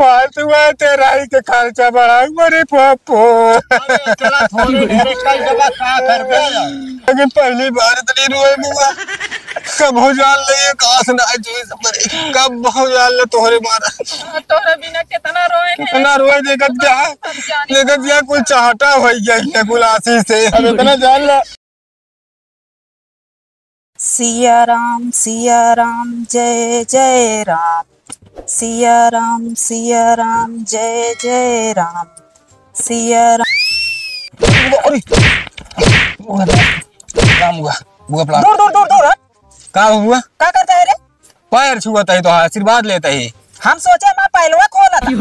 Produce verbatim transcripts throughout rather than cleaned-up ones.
फालतू है तेरा ही के खर्चा बढ़ा, मरे पप्पो। अरे चला, थोड़े ढेरे खाई जबा, का करबे यार? लेकिन पहली बार इतनी रोए बुआ, कब हो जान ले ये कास ना जी, मरे, कब हो जान ले तोहरे मारा। तोहरे बिना कितना रोए ने। कितना रोए, देखत क्या, देखत क्या, कुल चाहटा हो गया है गुलासी से। अब इतना जान ला। सिया राम, सिया राम, जय जय राम। सिया राम, सिया राम, जय जय राम। सिया राम। अरे, बुआ, राम बुआ, बुआ पलाट। दूर, दूर, दूर, दूर, हट। का हुआ? का करता है रे? पैर छुअत है तो आशीर्वाद लेत है। हम सोचे माँ पहलवा खोलत है।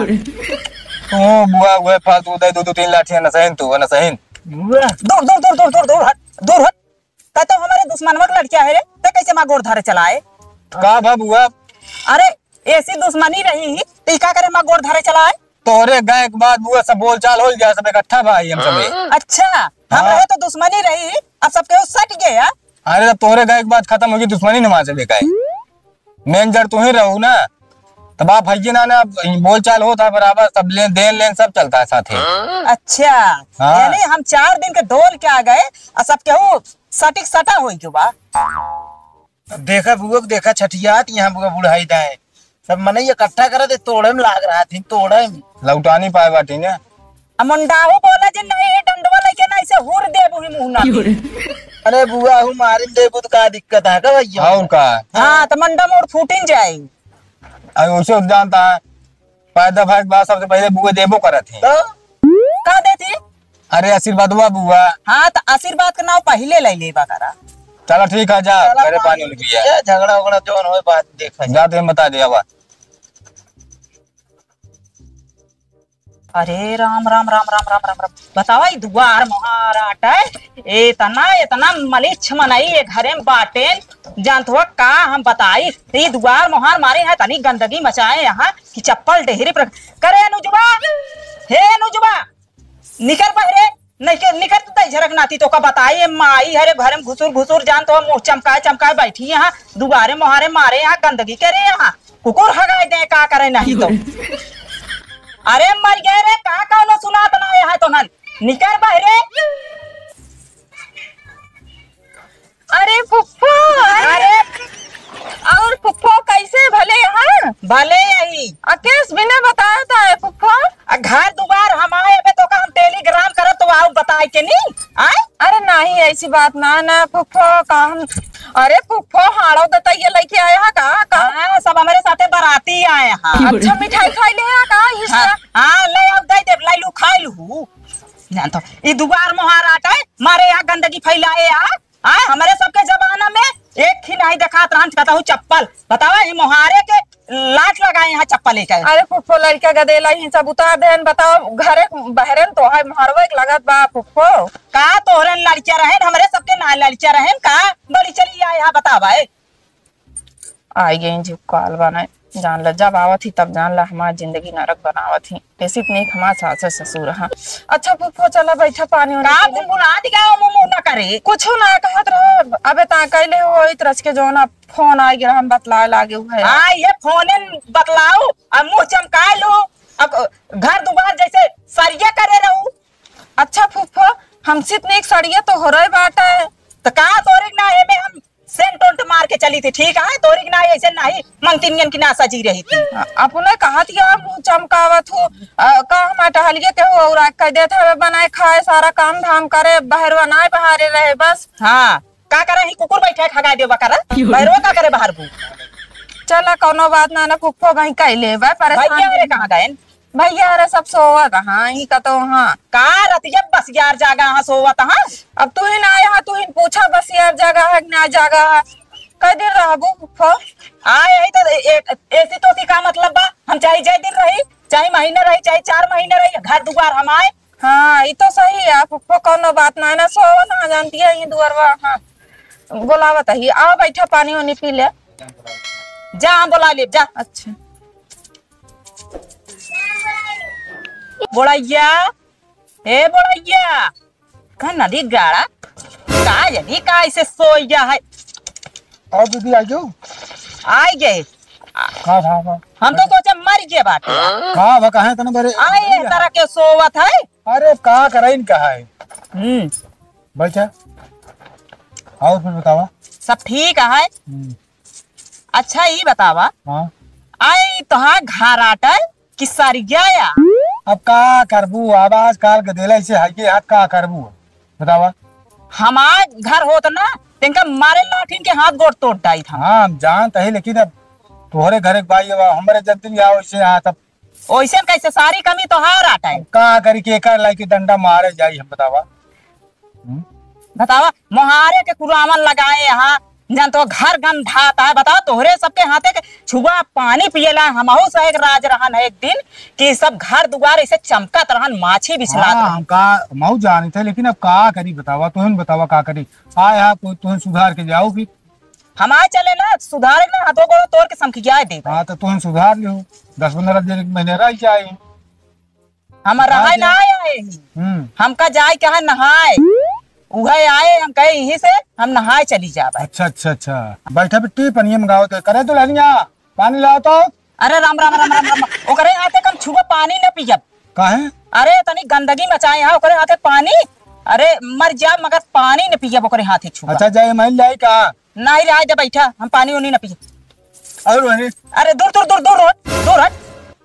ओ बुआ, बुआ फालतू दे दो, दो तीन लाठियां नसहिन तू, नसहिन। दूर, दूर, दूर, दूर, दूर, हट, दूर हट। का तो हमारे दुश्मनवा के लड़किया है रे, ते कैसे माँ गोड़ धरे चलाए? का भा बुआ? अरे, ऐसी दुश्मनी रही, तो ई का करे माँ गोड़ धरे चलाए? तोहरे गए के बाद बुआ सब बोलचाल हो गया, सब इकट्ठा भाई हम सबे। अच्छा, हम हाँ। रहे तो दुश्मनी रही, अब सबके वो सट गया। अरे, जब तोहरे गए के बाद खत्म होगी दुश्मनी न माँ सबे का। मेन जड़ तू ही रहू ना, तब आप भैया ना, ना बोलचाल होता है बराबर, सब लेन देन लेन सब चलता है साथे। अच्छा, हाँ। यानी हम चार दिन के डोल के आ गए और सब केहू सटिक सटा होई गयो बा। अब देखा बुआ के देखा छठियात यहाँ बुआ बुढ़ाई दाए। सब मनई इकट्ठा करे थे, तोड़े में लाग रहा थी, तोड़े में। लौटा नहीं पाए बाटी ने। आ मुंडाहू बोला जे नहीं, ये डंडवा लेके ना इसे हुर देबू ही मुंह ना में। अरे बुआ, हूँ मारिन देबू तो का दिक्कत है का भैया? और का? हाँ, तो मंडा मोड़ फूटिन जाए। अरे उसे जानता है, पैदा भाई के बाद सबसे पहले बुआ देबो करत है। तो? का देती? अरे आशीर्वादवा बुआ। हाँ, तो आशीर्वाद के नाव पहले ले लेबा करा। चला ठीक है, जा, चला घरे पानी पानी उनी पिया। पिया, झगड़ा उगड़ा जौन होए बात देखा जाए। जा, तुम बता दे अब। अरे राम, राम, राम, राम, राम, राम, राम। बतावा, ई दुआर मोहार आटे, एतना, एतना मलिच्छ मनई ए घरे में बाटेन, जानत हुआ का हम बताई, ई दुआर मोहार मारे हैं, तनी गंदगी मचाए यहाँ कि चप्पल डेहरी पर। करे अनुजवा, हे अनुजवा, निकर बहरे, नहीं के, निकर तू तई झरक नाती तो का बताई, ए माई हरे घर में घुसुर घुसुर जान तो मुँह चमकाए चमकाए बैठी यहाँ, दुआरे मोहारे मारे यहाँ, गंदगी करे यहाँ, कुकुर हगाए दे का करे नहीं तो। अरे मर गए रे, का कौनो सुनात ना है तो नन, निकर बहरे। अरे फुफ्फो, अरे। अरे, और फुफ्फो कैसे भले यहाँ? भले यही। अकेस बिना बताए था है फुफ्फो? आ घर दुआर हमारे पे तो का हम टेलीग्राम करब तो आओ बताए के नहीं? आए? अरे नहीं, ऐसी बात ना, ना फुफ्फो, का हम, अरे फुफ्फो, हाड़ो दतैया लेके आए हा का? का? हाँ, सब हमारे साथे बाराती आए हैं। अच्छा, मिठाई खाई ले हा का? हिस्सा? हाँ, हाँ, ले आओ, दे दे, ले लू, खाई लू। जान तो, ई दुआर मोहार आटे, मारे यहाँ गंदगी फैलाए आ, आ, हमरे सबके जमाना में एक ही नहीं देखात रहन, कहता हूँ चप्पल। बतावा, ई मोहारे के लात लगाए यहाँ चप्पल लेके। अरे फुफ्फो, लड़का गदेला ही सब उतार देन, बताओ, घरे बहरे न तो है, मोहरवे के लगत बा फुफ्फो। का तोहरे लड़किया रहेन, हमरे सबके ना लड़किया रहेन का? बड़ी चली आए यहाँ, बतावा, ए। आई गई जी काल बने, जान ला, जब आवत ही तब जान ला, हमार जिंदगी नरक बनावत ही। ऐसी तो नहीं हमार सास ससुर, हाँ। अच्छा फुफ्फो, चला बैठा, पानी उनी का पी ले। बुलबुला दिया, मुंह मुंह ना करे। कुछ ना कहत रहो, अबे ता कैले हो, इत रच के जौन अब फोन आ गया, हम बतलाए लागे हुए। हाँ, ये फोने बतलाओ, अब मुंह चमकाए लो, अब घर दुआर जैसे सरिया करे रहू। अच्छा फुफ्फो, हमसे इतने एक सड़िया तो हो रहे बाटे। तो का तोरे ना, एमे हम सेंट ओंट मार के चली थी, ठीक है? तोरी की ना ऐसे नहीं, मंगतिनियन की ना सजी रही थी। अपने कहत या मुंह चमकावत हो, अ, का हम टहलिए के हो और कह देते हवे बनाए खाए, सारा काम धाम करे, बहरवा नाय बहारे रहे बस। हाँ, का करे ही कुकुर बैठे खगा देवा करा, बहरवा का करे बाहर बू। चला कौनो बात ना, ना फुफ्फो भाई कह ले, भाई परेशान भैया रे नहीं। कहाँ गए? भैया रे सब सोवत हाँ, ही का तो हाँ। का रतिया बसियार जागा हाँ सोवत हाँ? अब तू ही ना आया हाँ, तू ही पूछा बसियार जागा है कि ना जागा है। कई दिन रहबू फुफ्फो? आ यही तो ए-, ए-, ऐसी तो सी का मतलब बा, हम चाहे जय दिन रही, चाहे महीने रही, चाहे चार महीने रही, घर दुआर हम आए। हाँ, ई तो सही है फुफ्फो, कौनो बात ना है ना, सोवत हाँ जानती है ये दुआरवा हाँ। बोलावत ही, आओ बैठा पानी उनी पी ले। जा हम बोला ले, जा। अच्छा। बोड़ैया, ए बोड़ैया, का नदी गाड़ा, का जनी का ऐसे सोइया है? आओ दीदी, आ जाओ। आई गए, का भा, भा? हम तो सोचे मर गए बाटे। का भा, काहे तने बरे? आए, ए तरह के सोवत है। अरे, का कराइन, का है? हम्म। बैठा। और फिर बतावा। सब ठीक है। हम्म। अच्छा, ई बतावा। हाँ। आई तोहार घर आटे कि सरिया या? अब का करबू, अब आजकल गदेला ऐसे हाइये हाथ का करबू, बतावा। हमार घर होत ना, तेनका मारे लाठिन के हाथ गोड़ तोड़ डाइत हम। हाँ, हम जानत है, लेकिन अब तोहरे घर एक भाई, अब हमरे जब दिन या वैसे हाथ, अब ओइसन कैसे? सारी कमी तोहार आटे। अब का करी, केकर लाइके डंडा मारे जाई हम, बतावा। हम्म? बतावा, मोहारे के कुरावन लगाए यहाँ, जान तो घर गंधात है। बतावा, तोहरे सबके हाथे के छुआ पानी पिएला। हमहू से एक राज रहन है एक दिन कि सब घर दुआर ऐसे चमकत रहन, माछी बिछलात हाँ, रहन। हम का, हमहू जानी थे, लेकिन अब का करी, बतावा, तुहन बतावा का करी। आए हा, कोई तुहन सुधार के जाओ फिर। हम आए चले ना, सुधारे ना, हाथों गोड़ों तोड़ के समखियाए दे। हाँ, तो तुहन सुधार लियो, दस पन्द्रह दिन, एक महीने रह जाए। हम रहाय ना आए ही। हम्म। हमका जाए के है नहाए। उहे आए, हम कहे यहीं से हम नहाए चली जाबे। अच्छा, अच्छा, अच्छा। बैठा बिट्टी, पनिया मंगाओ तो। करे दुल्हनिया, पानी लाओ तो। अरे राम, राम, राम, राम, राम। ओकरे हाथे के हम छुआ पानी न पियब। काहे? अरे तनी गंदगी मचाए हैं, ओकरे हाथे पानी। अरे मर जा, मगर पानी न पियब ओकरे हाथे छुआ। अच्छा, जाए, मैं ले आई का? नाही रे, आए दे, बैठा, हम पानी उनी न पिए। और वही? अरे दूर, दूर, दूर, दूर हट, दूर हट।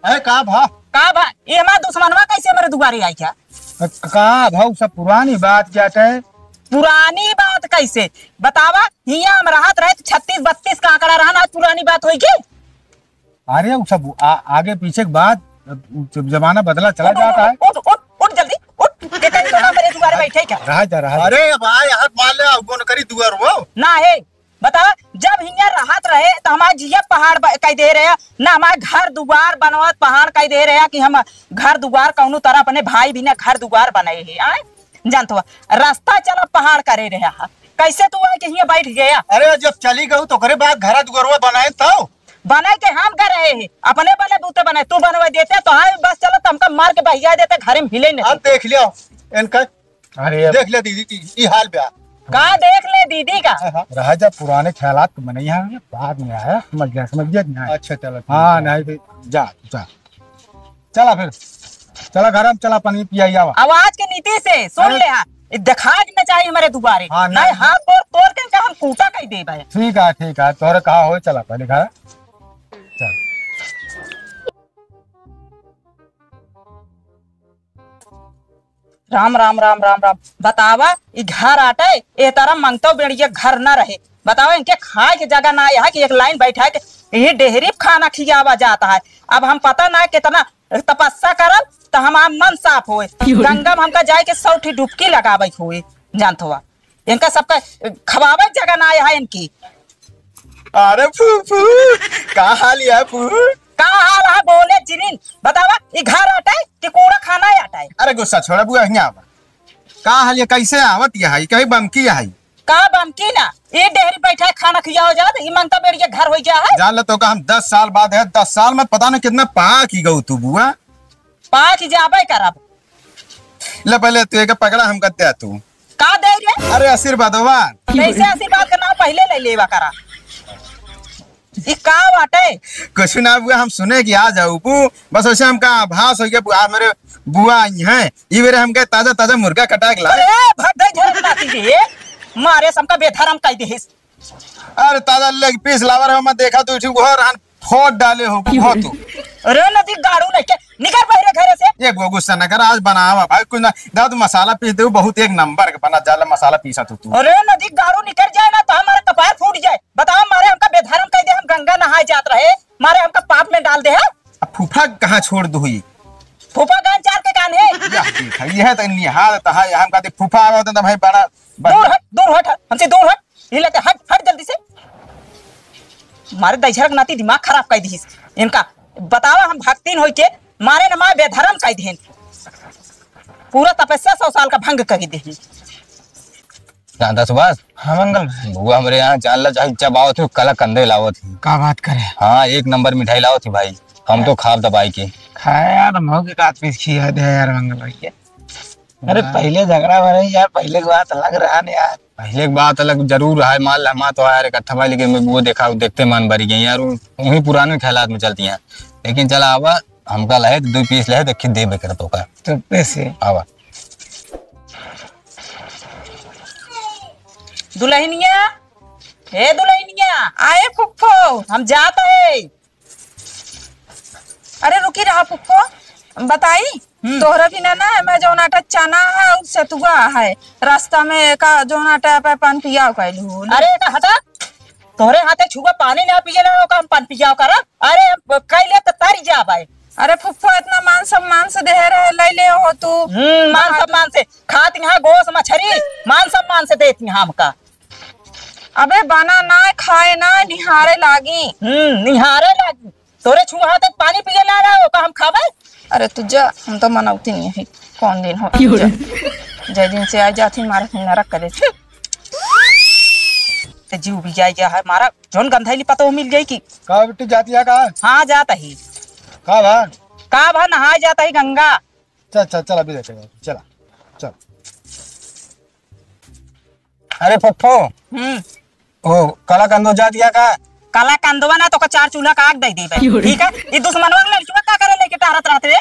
अरे का भा? का भा? ये हमार दुश्मनवा कैसे मेरे दुआरे आई क्या? क-, का भा, उ सब पुरानी बात क्या है? पुरानी बात कैसे? बतावा, हियाँ हम रहत रहे तो छत्तीस बत्तीस का आंकड़ा रहन, आज पुरानी बात होई की? अरे, उ सब आ-, आगे पीछे के बात, अब जमाना बदला चला उठ, जाता उठ, है। उठ, उठ, उठ जल्दी, उठ। के कहीं तो ना मेरे दुआरे बैठे क्या? रहा जा, रहा जा। अरे भाई, हाथ मार ले, अब कौन करी दुआर वो? ना है, बतावा, जब हियाँ रहत रहे तो हमार जिया पहाड़ ब-, कह दे रहे, ना हमार घर दुआर बनवत पहाड़ कह दे रहे कि हम घर दुआर कौनो तरह अपने भाई भी ना घर दुआर बनाए है, आए? जानत हुआ, रास्ता चला पहाड़ करे रहे हा। कैसे तू आए के हियाँ बैठ गया? अरे, जब चली गऊ तो ओकरे बाद घरा दुआरवा बनाए तो? बनाए के हम कर रहे हैं, अपने बले बूते बनाए, तू बनवा देते तो हाँ, बस चलो, तो हमका मार के बहिया देते, घरे में हिले नहीं अब देते। देख लियो इनका। अरे, देख ले दीदी की ई हाल बा। का देख ले दीदी का? हाँ, हाँ। रहा जा पुराने ख्यालात के मनई है, बाद में आया, समझ गया, समझ गया कि नहीं? अच्छा, चलो, ठीक हाँ, है। नहीं तो जा, जा। चला फिर, चला घर में, चला पानी पिया आवा। आवाज के नीति से सुन अरे। ले, हाँ, ये दिखाई न चाहिए हमारे दुआरे। हाँ, नहीं, नहीं। हाथ गोड़ तोड़ के इनका हम कूटा कह दे भाई। ठीक है, ठीक है, तोहरे कहा हो, चला पहले घर। चल। राम, राम, राम, राम, राम। बतावा, ई घर आटे, ए तरह मंगतो बेड़िया घर ना रहे। बतावा, इनके खाए के जगह ना है कि एक लाइन बैठा के यही डेहरी पे खाना खियावा जाता है। अब हम पता ना कितना तपस्या करब, त हमार मन साफ होए। क्यों? गंगा में हमका जाए के सौ ठी डुबकी लगावे के होए, जानत हुआ। इनका सबका खवावे के जगह ना है इनकी। अरे फूफू, का हाल है फूफू? का हाल है बोले जिनिन? बतावा, ई घर आटे कि कूड़ा खाना आटे? अरे गुस्सा छोड़ा बुआ, हियाँ आवा। का हाल है, कैसे आवत है? ई कहीं बमकी है? का बमकी ना? ई डेहरी बैठा है, खाना खिया हो जात, ई मंगता बेड़िया घर हो गया है। जान ले तो का हम दस साल बाद है, दस साल में पता नहीं कितना पाक ही गऊ तू बुआ। पाक ही जाबे करब। ले पहले तू एक पकड़ा हमका दे तू। का दे रे? अरे आशीर्वादवा। कैसे आशीर्वाद का नाम पहले ले लेवा करा? ई का बाटे? कुछ ना बुआ, हम सुने कि आ जाऊ बू, बस वैसे हमका आभास हो गया बुआ, मेरे बुआ आई हैं, ई बेरे हमके ताजा ताजा मुर्गा कटा के लाए। अरे भग गई झरक नाती रे, मारे से हमका बेधरम कह देहिस। अरे ताजा लेग पीस लावा रहे, मैं देखा तू ठीक हो रहन फोड़ डाले हो बहुत। अरे नदी गाड़ू नहीं के निकर बहरे घरे से। ये गो गुस्सा न कर, आज बनावा भाई कुछ ना, दादा तू मसाला पीस दे, बहुत एक नंबर के बना जाला मसाला पीसा तू, तू। अरे नदी गाड़ू निकर जाए ना तो हमारा कपार फूट जाए। बतावा, मारे हमका बेधरम कह दे, हम गंगा नहाए जात रहे, मारे हमका पाप में डाल दे है। अब फूफा कहाँ छोड़ दू हुई? फूफा गान चार के कान है। यह देख, यह तो निहाल तो है, हम कहते फूफा आवे तो भाई बड़ा, बड़ा दूर हट, दूर हट, हमसे दूर हट, ये लेके हट, हट जल्दी से। मारे दैझरक नाती दिमाग खराब कर दिहिस इनका। बतावा हम भक्तिन होई के मारे न मारे बेधरम कह देहन। पूरा तपस्या सौ साल का भंग कर देहन। जानता सुभाष? हाँ मंगल भाई। बुआ हमरे यहाँ जान ला चाहे जब आवत हो कला कंदे लावत ही। का बात करे? हाँ, एक नंबर मिठाई लावत ही भाई। हम तो खाब दबाई के। खाए यार, मऊ के कात पीस खिया दे यार मंगल भाई के। अरे हाँ। पहले झगड़ा भरे यार, पहले की बात अलग रहा न यार। पहले के बात अलग जरूर है, माल हमा तो यार इकट्ठा भाई, लेकिन वो देखा, वो देखते मन बरी गई यार, वो-, वही पुराने ख्यालात में चलती हैं। लेकिन चला आवा, हमका लहे तो दो पीस लहे तो खिद देबे करत होका। तो पैसे। आवा। दुल्हनिया, हे दुल्हनिया, आए फुफ्फो, हम जात है। अरे रुकी रहा फुफ्फो, बताई, हम्म। तोहरा बिना ना है, मैं जौन आटा चना है और सतुआ है, रास्ता में का जौन आटा पे पान पियाव कैलू। अरे का हटा, तोहरे हाथे छुआ पानी ना पिए ना, ओका हम पान पियाव करब। अरे हम कैले तो तरी जाब है। अरे फुफ्फो, इतना मान सम्मान से दे रहे, ले ले हो तू। हम्म, मान सम्मान से खात यहाँ गोस मछरी, मान सम्मान से देत यहाँ हमका। अबे बना ना, खाए ना, निहारे लागी। हम्म, निहारे लागी। तोरे छुआ हाथ पानी पिए ना रहा, ओका हम खाबे? अरे तू जा, हम तो मनौती नहीं है। कौन दिन हो? क्यों रे? जा। जय दिन से आ जाती, मारा तुम नरक करे। ते जीव भी जाए गया है, मारा जौन गंधैली पतो मिल जाई की। का बिट्टी जाती है का? हाँ, जाता ही। का भा? का भा, नहाए जाता ही गंगा। चल, चल, चल, अभी देखेगा। चला, चल। अरे फुफ्फो, हम्म। ओ, काला कंदो जात गया का? काला कंदवा ना तो का चार चूल्हा का आग दे देबे। क्यों रे? ठीक है? ये दुश्मनवा के लड़कियों का करे लेके टहरत रहते रे?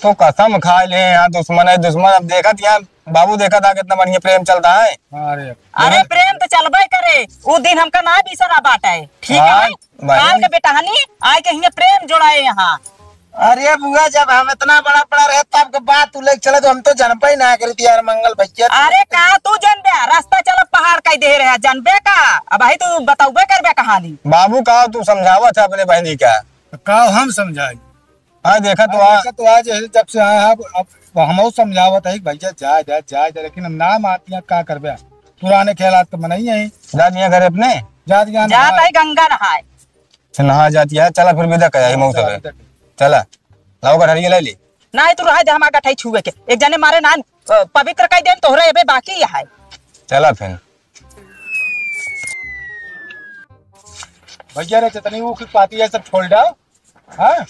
तो कसम खा ले, यहाँ दुश्मन है, दुश्मन। अब देखत यहाँ बाबू देखत आ कितना बढ़िया प्रेम चलता है। अरे। अरे प्रेम तो चलबे करे, वो दिन हमका ना बिसरा बाटे। ठीक है? हाँ, भाई। काल के बेटहनी आए के हियाँ प्रेम जोड़ाए यहाँ। अरे बुआ, जब हम इतना बड़ा बड़ा रहे तब के बात तू लेके चले तो हम तो जनबे ही ना करी थी यार मंगल भैया। अरे का तू जनबे, रास्ता चलब पहाड़ कई दे रहे, जनबे का? अब भाई तू बतौबे करबे कहानी। बाबू का तू समझावत है अपने बहनी का? तो का हम समझाई? हाँ देखा तो आ, देखा तो आज जब से आए हैं, अब, अब हमहू समझावत है कि भैया जाए दे, जाए दे, लेकिन हम ना मानती हैं, का करबे? पुराने ख्यालात तो मनई है। जा दिया घर अपने? जा दिया जात नहाए। है गंगा नहाए। से नहा जाती है, चला फिर विदा कर आई मऊ सब। चला, लाओ गठरिया ले ली। ना, तू रहे दे, हमार गठई छुए के। एक जने मारे ना, अ, पवित्र कई देन, तोहरे एबे बाकी है। चला फिर। भैया रे, जितनी ऊख पाती है, सब छोड़ डाल। हाँ?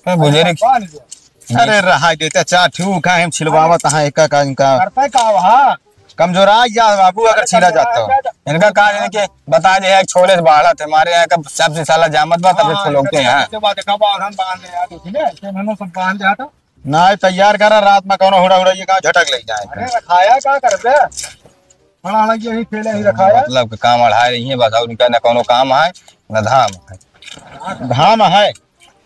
ए, बुझे रे। बांध दे। अरे, रहा देते, चार ठू ऊख है, हम छिलवावत हैं, एका का इनका। करते का वहाँ? कमजोराइ जा बाबू, अगर अरे छीला जाता हो। कमजोराइ जा। इनका का है कि बता दे, एक छोले से बाढ़त है, हमारे यहाँ का सबसे साला जामत बा, तब हाँ, छोले होते हैं, हाँ। सबसे बात है, कब बाढ़न बांध दे यार, देखी ले, ऐसे मैंने सब बांध दिया था। ना, तैयार करा, रात में कौनो हुड़ा हुड़ा ये कहाँ झटक ले जाए। अरे, रखाया का करबे? बड़ा अलग यही ठेले ही रखाया। मतलब कि काम अढ़ाए रही है बस, और इनका ना कौनो काम है, ना धाम है। धाम है,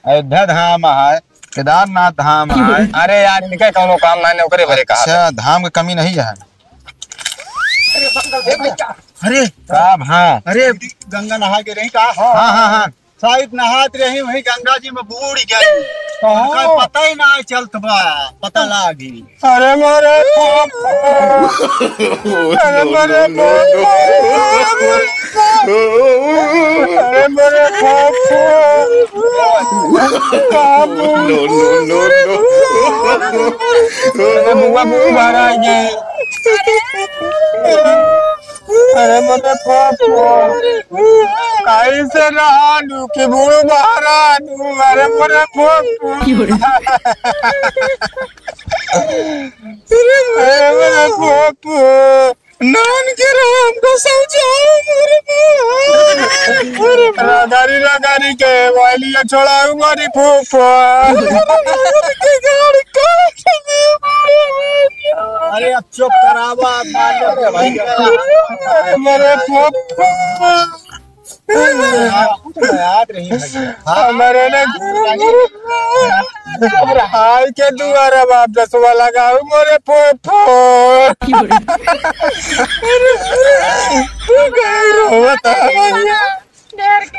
अयोध्या धाम है, केदारनाथ धाम है। अरे यार, इनके कौनो काम ना है, ओकरे भरे कहा। अच्छा, धाम के कमी नहीं है। अरे, अरे, का भा? अरे, गंगा नहा के रही का? हाँ, हाँ, हाँ। शायद नहात रही, वहीं गंगा जी में बूड़ गई। हाँ। उनका पता ही ना चलत बा, पता लागी। अरे मोरे बाप। अरे मोरे बाप। अरे मोरे बाप। No, no, no, no। अरे बुआ, बुआ बाहर आ गए। अरे मोरे बाप। काहे से रहा नू कि बूढ़ बाहर आ नू। अरे मोरे बाप। अरे मोरे बाप। नान के राम को समझाओ मोरे बाप। अरे रगारी रगारी के वालिया छोड़ाऊ मोरी फूफो। अरे अब चुप करावा, आप मान लो रे भाई। अरे मोरे फूफो। याद रही भैया। हाँ। हमारे ना घर में हाय के दुआरा बाप दसवा लगाऊ मोरे फो फो। तू काहे रोवत है भैया?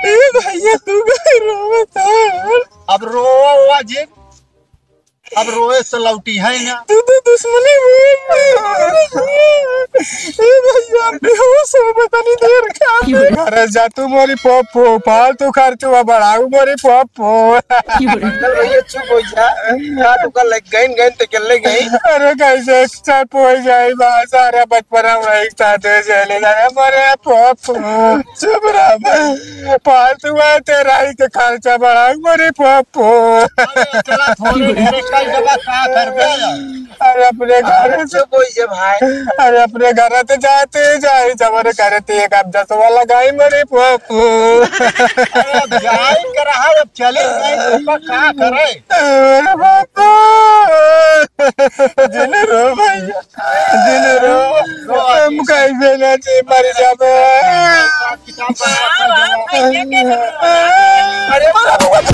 ए भैया, तू काहे रोवत है? अब रोवा हुआ जी। अब रोए से लौटी है ना। तू तो दुश्मनी में। ए भैया, बेहोश हो, पता नहीं देर क्या। अरे जा तू मोरी पोपो, फालतू खर्चवा बढ़ाऊ मोरी पोपो। मंगल भैया चुप हो जा। ना तो कल लग गइन गइन तो गल्ले गई। अरे कैसे चुप हो जाए बा, सारा बचपना वही साथे चले जाए मोरे पोपो। चुप रह बे। फालतू बात है, राई के खर्चा बढ़ाऊ मोरे पोपो। अरे चला थोड़े बाबा, का करबे यार? अरे अपने घर से बोल जे भाई। अरे अपने घर से जाते जाए जबर करते एक अब दसवा लगाई मरे पप्पू। अरे अब जाए कर रहा, अब चले जाए, अब का करे? अरे पप्पू, जिन रो भैया, जिन रो, हम कैसे ना जी मर जाबे। अरे अरे भूत, भूत,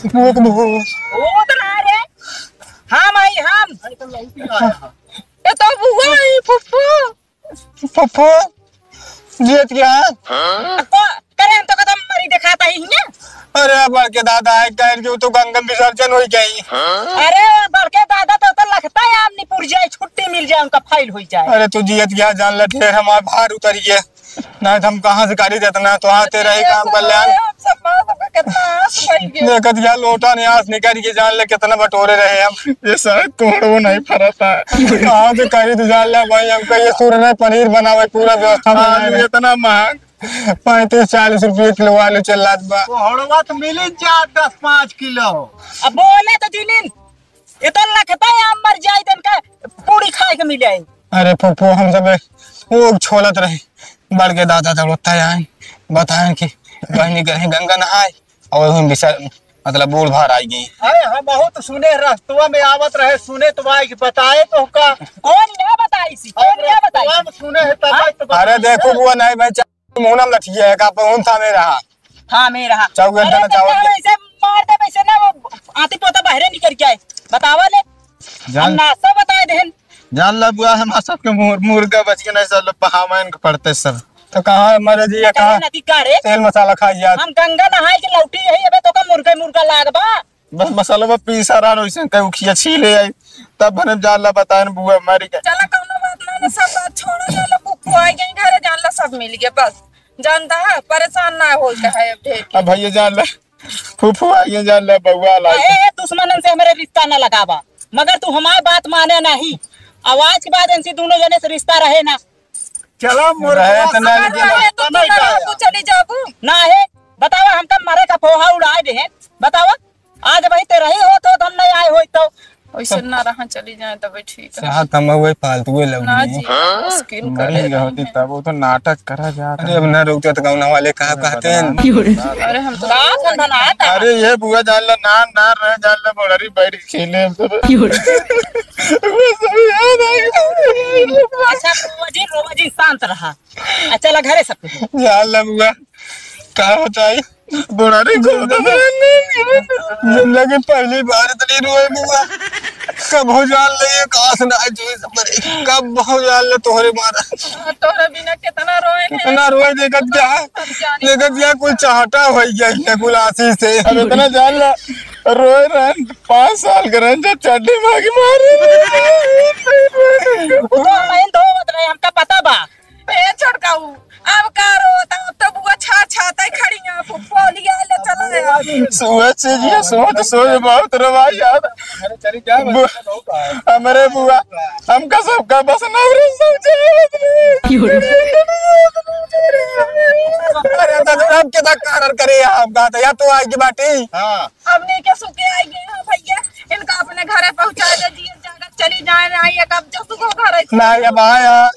भूत, भूत। भूत रहा रे। हम आई, हम। ये तो बुआ आई, फुफ्फू। फुफ्फू, जियत क्या? को-, करे हम तो कदम मरी दिखाता ही हियाँ। अरे बड़के दादा है, कह के वो तो गंगा विसर्जन हो गई। अरे बड़के दादा तो, तो लगता है आम निपुर जाए, छुट्टी मिल जाए, उनका फाइल हो जाए। अरे तू जियत क्या जान ले, ढेर हमार भार उतर गए। नहीं तो हम कहाँ से करी देतना, तो आते रहे काम कल्याण। हम सब माँ बाप का कितना आस भर गया। देखत क्या लोटा ने आस निकाल के जान ले कितना बटोरे रहे हम। ये सारे कोड़ो नहीं फरता है। कहाँ से करी तो जान ले भाई, हमका ये सूर नहीं पनीर बनावे, पूरा व्यवस्था बनाए आज रहे। इतना महंग। पैंतीस चालीस रुपये किलो आलू चल रहा बा। कोहड़वा तो मिली जा दस पाँच किलो। अब बोले तो जिनिन, ये तो लगता है हम मर जाए, दिन का पूरी खाए के मिले। अरे फुफ्फू, हम सब वो छोलत रहे, बड़के दादा दौड़ता आए, बताएं कि बहनी गए गंगा नहाए और हम बिसर, मतलब बूढ़ भार आई गई। अरे हम बहुत सुने, रस्तवा में आवत रहे, सुने तो भाई कि बताए तो का। कौन ये बताई सी? कौन ये बताई? हम सुने है तब तो अरे बताए। देखो बुआ, नहीं भाई, चा-, मुंह ना लठिया है, का पहुन था मेरा। हाँ, मेरा। चाउर अरे, ना, चाउर तो दे। ऐसे मार दे, वैसे ना, वो आती पोता बाहरे निकल के आए। बतावा ले। जान हम नाश्ता बताए देहन। जान ला बुआ, हम सब के मुर-, मुर्गा बच के नहीं, सब लोग पहावन के पड़ते सब। तो कहाँ मरे जी, ये कहाँ कहाँ? नदी का रे? तेल मसाला खाई जात। हम गंगा नहाए के लौटी यही, अबे तो का मुर्गा, मुर्गा लागबा। बस मसाला में पीसा रहा, वैसे कहीं उखिया छीले आई, तब भने जान ला बताए न बुआ मरी गए। चला, कौनो बात ना, ना, सब बात छोड़ा, जान ला, फुफ्फू आई गई घरे, जान ला, सब मिल गए, बस। जानता है, परेशान ना हो चाहे अब ढेर के। अब भैया जान ले, फूफू आइए जान ले, बउआ ला। ए, ए, दुश्मनन से हमरे रिश्ता ना लगावा, मगर तू हमार बात माने नहीं। आवाज के बाद इनसे दोनों जने से रिश्ता रहे ना। चला, मोर रहे बाबा, तो ना अगर लेकिन रहे तो तू ना ना रहबू, चली जाबू। ना है, बतावा, हमका मरे का फोहा उड़ाए दे, बतावा। आज भाई ते रही हो तो हम नहीं आए होई तो। वैसे ना रहा, चली जाए तबे ठीक है। साथ हम वही फालतू लग ना जी, मुश्किल मरी करे गए होती तब वो तो नाटक करा जाता। अरे अब ना रुकते तो गाँव वाले कहा कहते हैं। अरे हम तो रात हम ना आता। अरे ये बुआ जान ला, नान नान रहे जान ला, बोलरी बैठ के खेले हम सब। वो सब याद आ गया। अच्छा रोवा जी, रोवा जी, शांत रहा। आ, चला घरे सब कुछ। जान ला बुआ, का बताई? बुढ़ारी को तो जिंदगी पहली बार इतनी रोए बुआ। कब हो जान ले ये कास ना जुए सब रे। कब हो जान ले तोहरे मारा। तोहरे बिना कितना रोए ने। कितना रोए देखत क्या? सब जाने। देखत क्या कुल चाहटा हो गया इतना गुलासी से। अब इतना जान ला, रोए रहन, पाँच साल के रहन जब चड्डी मांगी मारे। तो हम धोवत रहे, हमका पता बा। ए छोटकाऊ, अब का रो, तब तो बुआ छा छाता ही खड़ी है, फुफो लिया ले चला है। सोच से जी, सोच, सोच बहुत रो भाई यार। अरे चली जा, बु-, बहुत है। हमरे बुआ, हमका सबका बस नवरे सोचे। अरे दादा, अब के तक कारण करे हम कहते यार, तू आई की बाटी। हाँ। अब नहीं के सुखे आई गए हो भैया, इनका अपने घरे पहुँचा दे, जिए जागत चली जाए, नहीं ये कब जो सुखो घरे। नहीं, अब आया।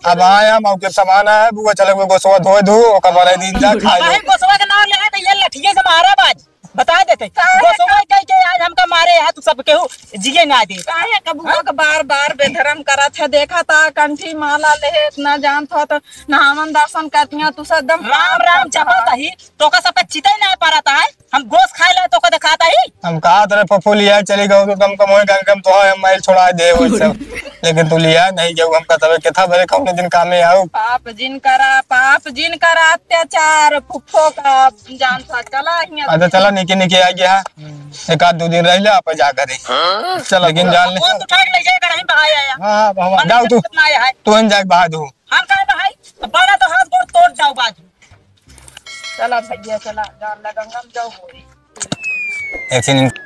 अब आया, मौके पे सामान आया, बुआ चले गए, गोसवा धोए धो, ओकर बाद दिन जा, खाए लो। भाई, गोसवा के नाम ले, तो ये लठिए से मारा बाज, बता देते। काहे? गोसवा कह के आज हमका मारे, यहाँ तू सब केहू जिए ना दे। काहे का बुआ के बार बार बेधर्म करत है, देखा था, कंठी माला ले, इतना जानत हो तो नहावन दर्शन करती हैं, तू सब एकदम राम राम जपत ही, तोका सबका चितई ना परत है, हम गोस खाए ला तोका देखात ही। हम कहत रहे पप्पू लिया चली गऊ तो कम कम होए, कम कम तो है, हम माइल छोड़ा दे वो सब। लेकिन तू लिया नहीं गऊ, हम कहत रहे कितना बड़े कौने दिन कामे आऊ। पाप जिन करा, पाप जिन करा अत्याचार, फुफ्फो का जान था चला हियां। अच्छा चला निके निके आ गया। एक आध दो दिन रह ले, आप जा करे। चला लेकिन जान ले। कौन उठा के ले जाए, कहीं बहाए आया। हाँ, हाँ, बाबा। जाओ तू। कितना आया है? तू हम जाके बहा दो। हम काहे बहाई? बड़ा तो हाथ गोड़ तोड़ जाओ बाजू। चला भैया, चला, जान ला गंगा में जाओ होई। एक दिन